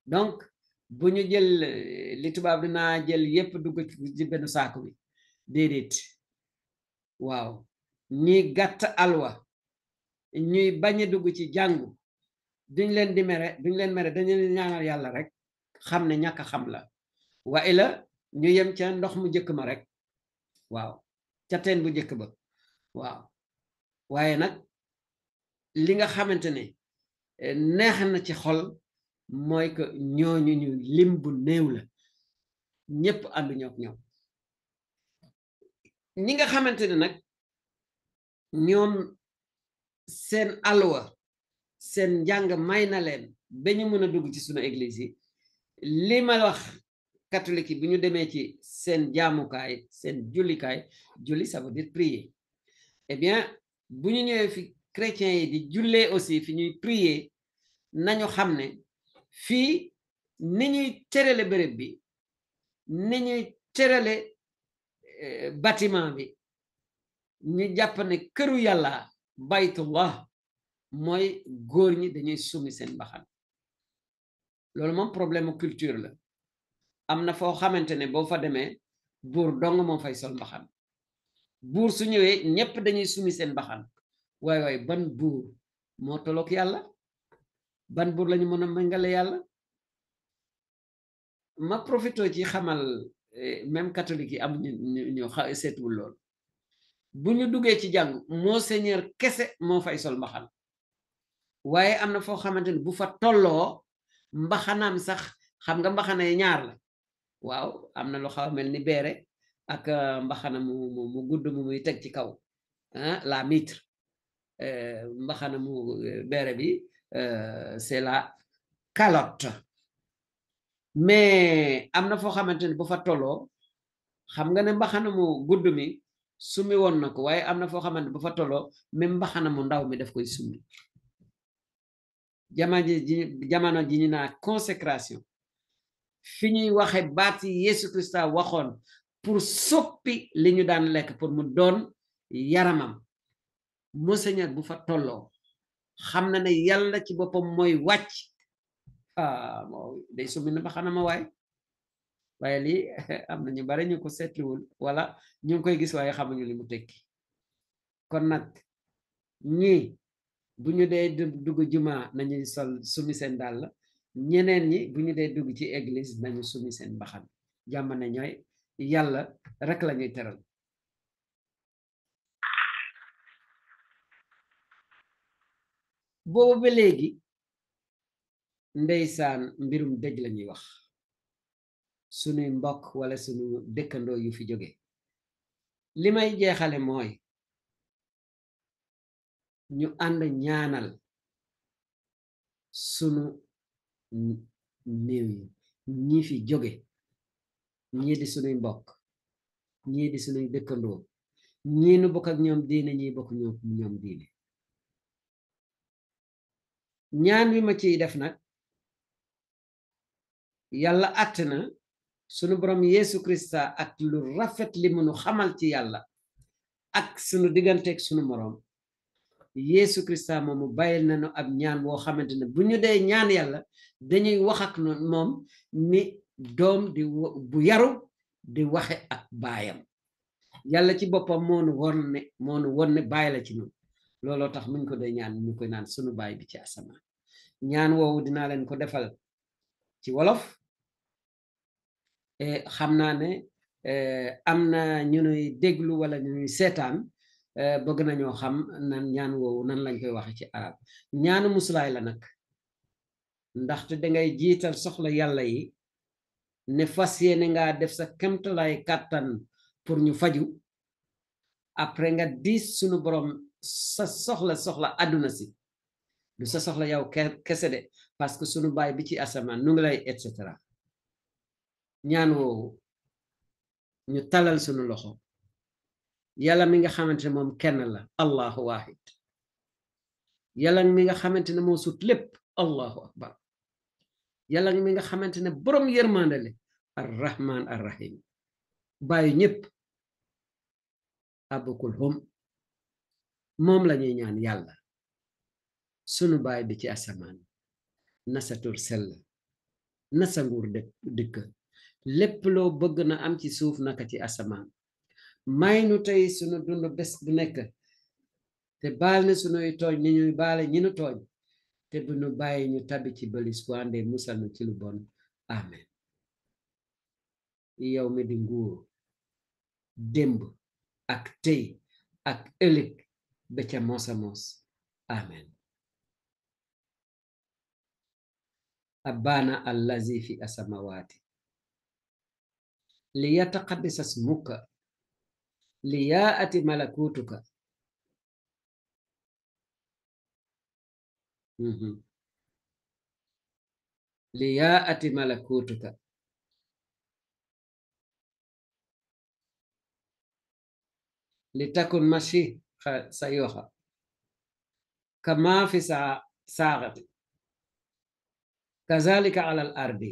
[SPEAKER 1] donc bu ñu jël li tubaab dinaa jël yépp dugg ci benn saaku bi déedéet waaw ñi gàtt alwa ñuy bañ a dugg ci jàngu duñ leen mere dañu leen ñaanal yàlla rek xam ne ñàkk xam la waaye la ñu yem ca ndox mu njëkk ma rek waaw ca teen bu njëkk ba waaw waaye nag li nga xamante ne neex na ci xol mooy que ñooñu ñu lim bu néew la ñépp ànduñoo ak ñoom ñi nga xamante ne nag ñoom seen alwa seen njàng may na leen ba ñu mën a dugg ci sunu église yi li ma wax catholique yi bu ñu demee ci seen jaamukaay seen jullikaay julli ça veut dire prier eh bien bu ñu ñëwee fi chrétiens yi di jullee aussi fi ñuy prier nañu xam ne fii ni ñuy tërale béréb bi ni ñuy tërale bâtiment bi ñu jàpp ne këru yàlla baytullah mooy góor ñi dañuy summi seen mbaxana loolu moom problème culture la am na foo xamante ne boo fa demee buur dong moo fay sol mbaxana buur su ñëwee ñépp dañuy summi seen mbaxana waaye ban buur moo tollook yàlla ban buur lañu mën a méngale yàlla ma profito ci xamal même catholique yi am ñu seetuwul lool bu ñu duggee ci jàng monseigneur kese moo fay sol mbaxana waaye am na foo xamante ne bu fa tolloo mbaxanaam sax xam nga mbaxana yi ñaar la waaw am na lu xaw a mel ni beere ak mbaxana mu gudd mu muy teg ci kaw la mitre mbaxana mu beere bi c'est la calotte mais am na foo xamante ne bu fa tolloo xam nga ne mbaxana mu gudd mi summi woon na ko waaye am na foo xamante bu fa tolloo même mbaxana mu ndaw mi daf koy summi jamono ji ñu naa consécration fi ñuy waxe baati Yesu Christa waxoon pour soppi li ñu daan lekk pour mu doon yaramam monseigneur bu fa tolloo xam na ne yàlla ci boppam mooy wàcc day summi na mbaxana ma waaye lii am na ñu bari ñu ko seetluwul wala ñu ngi koy gis waaye xamuñu li mu tekki kon nag ñii bu ñu dee dugg juma nañuy sol summi seen dàll ñeneen ñi bu ñu dee dugg ci église nañu summi seen mbaxana jàmm ne ñooy yàlla rek la ñuy teral boobu ba léegi ndeysaan mbirum dëj la ñuy wax sunuy mbokk wala sunu dëkkandoo yu fi jóge li may jeexale mooy ñu ànd ñaanal sunu néew yi ñi fi jóge ñii di sunuy mbokk ñii di sunuy dëkkandoo ñii nu bokk ak ñoom diine ñii bokk ñoom diine ñaan wi ma ciy def nag yàlla àtte na sunu borom Yesu Christa ak lu rafet li mënu xamal ci yàlla ak sunu digganteeg sunu moroom Yesu Christa moomu bàyyil nañu ab ñaan boo xamante ne bu ñu dee ñaan yàlla dañuy wax ak moom ni doom bu yaru di waxe ak baayam yàlla ci boppam moonu won ne bàyyi la ci ñun looloo tax muñ ko dee ñaan ñu koy naan sunu baay bi ci asamaan ñaan woowu dinaa leen ko defal ci wolof xam naa ne am na ñu nuy déglu wala ñu nuy seetaan bëgg nañoo xam nan ñaan woowu nan lañ koy waxe ci arab ñaanu musulaay la nag ndaxte dangay jiital soxla yàlla yi ne fas yéene nga def sa kemtalaay kàttan pour ñu faju après nga diis sunu borom sa soxla àdduna si du sa soxla yow kese de parce que sunu baay bi ci asamaan nu ngi lay et cetera ñaan woowu ñu talal sunu loxo yàlla mi nga xamante ne moom kenn la allahu wahid yàlla mi nga xamante ne moo sut lépp allahu akbar yàlla mi nga xamante ne boroom yërmande le arrahman arrahim bàyyi ñépp abukul hum moom lañuy ñaan yàlla sunu baay bi ci asamaan na sa tur sell na sa nguur dëkk lépp loo bëgg na am ci suuf naka ci asamaan may nu tey sunu dund bés bu nekk te baal ne sunuy tooñ ni ñuy baale ñi nu tooñ te bu nu bàyyi ñu tabi ci bëlis wande musal nu ci lu bon amen yow mi di nguur démb ak tey ak ëllëg ba ca moosa moos amen abana allazi fi asamawati li yataqaddasa ismuka li yaati malakutuka li yaati malakutuka li takun mashi sayuha kama fi saagati kazalika ala al ardi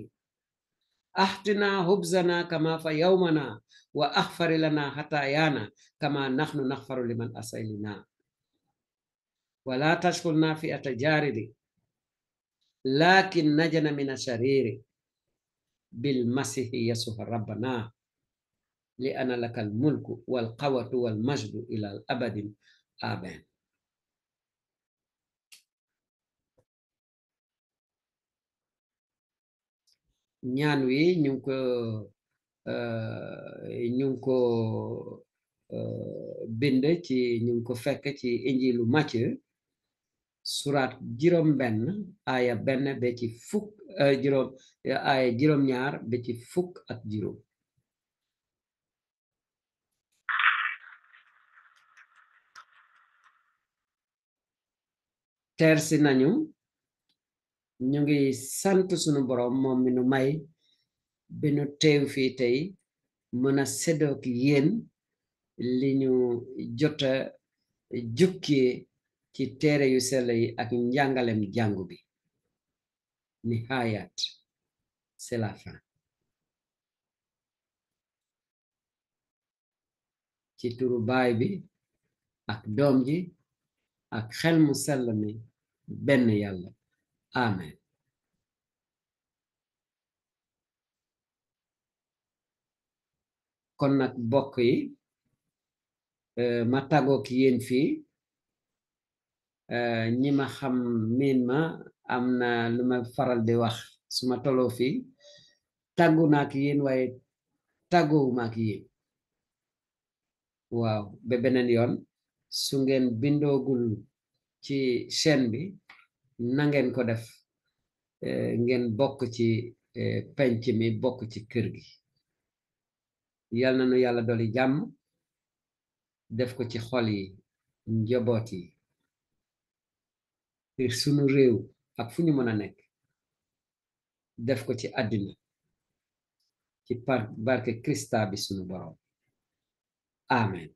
[SPEAKER 1] ahtina hubzana kama fa yawmana wa aghfar lana hatayana kama nahnu naghfaru liman asailina wala tashkulna fi atajaridi lakin najana min ashariri bil masihi yasuha rabbana li ana lakal mulku wal qawatu wal majdu ila al abadin amen. ñaan wi ñu ngi ko bind ci ñu ngi ko fekk ci injilu Matthieu surat juróom benn aya benn ba ci fukk aya juróom ñaar ba ci fukk ak juróom. tersi nañu ñu ngi sant sunu borom moom mi nu may bi nu teew fii tey mën a séddook yéen li ñu jota jukkee ci téere yu sell yi ak njàngalem jàngu bi nihayat c'est la fin. ci turu baay bi ak doom ji ak xel mu sell mi benn yàlla amen. kon nag bokk yi ma tàggook yéen fii ñi ma xam miin ma am na lu ma faral di wax su ma toloo fii tàggu naa ak yéen waaye tàggoowuma ak yéen waaw ba beneen yoon su ngeen bindoogul ci chaîne bi na ngeen ko def ngeen bokk ci penc mi bokk ci kër gi yal na nu yàlla doli jàmm def ko ci xol yi njaboot yi te sunu réew ak fu ñu mën a nekk def ko ci àddina ci barke Krista bi sunu borom amen.